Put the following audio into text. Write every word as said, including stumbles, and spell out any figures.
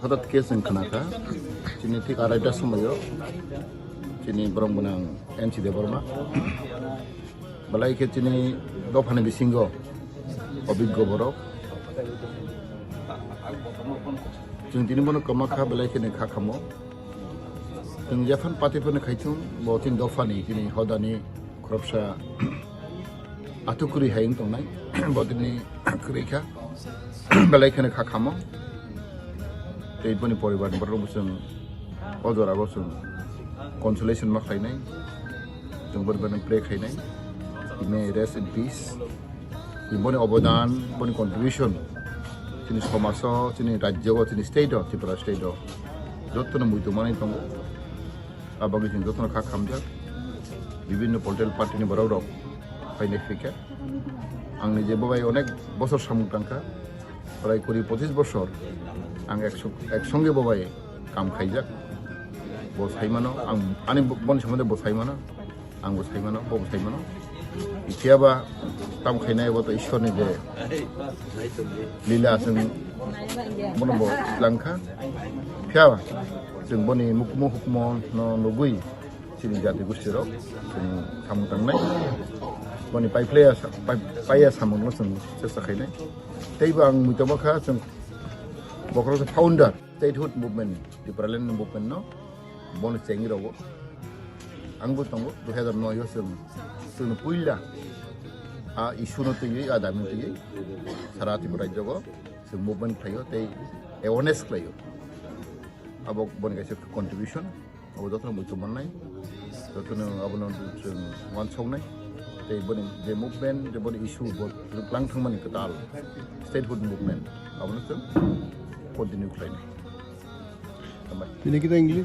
Hwtat khe chwng khna kha, chini thik araita somoio chini borok gwnang N C Debbarma. Belai khe chini dophani bisingo obiggo borok. Chwng tini bono kwma kha, belai kheno kha khamo. Chwng jephang party phano khaithung, bo chini dophani, chini hodani khoroksa athukuri hai wng tongnai, bo tini kwrwi kha, belai kheno kha khamo. Tei boni poribarni borok bo chwng o jorao chwng consolation ma khlainai, chwng boni bagwi pray khainai, he may rest in peace. Boni obodan, boni contribution chini somajo, chini rajyo, chini state o, Tripura state o jotono muitu manwi tongo. Aboni chwng jotono kha khamjak. Bibinno political party ni borok rok phainai phikha. Ang nije bo bai onek bosor samung tangkha. Prai kuri pochis bosor ang ek song-, ek songe bo bai kam khaijak. Bo sai mano, ang ani bo-, boni somonde bo sai mano. Ang bo sai mano, bo bo sai mano. Phiya ba tam khainai bo to Ishwar ni je lila, chwng bono bo langkha. Phiya ba chwng boni mukmo hukmo no nugwi chini jati gosti rok chwng samung tangnai. Boni pai phlaiya sa-, pai, paiya samung no chwng chesta khainai. Tei bo ang muitu ma kha, chwng bokhorok founder statehood movement, Tipraland movement no bono chengwi rogo. Ang bo tongo, dui hazar noi o chwng, chwng puila a issue no twiwi, a dami no twiwi sara Tripura rajyo o chwng movement khlaio tei awareness khlaio. Abo boni kaisa contribution, abo jotono muitu mannai, jotono abono chwng uansuknai. Tei boni je movement, je boni issue bo twlang thangmani kwtal statehood movement, abono chwng continue khlainai. Hambai. Bini kita English?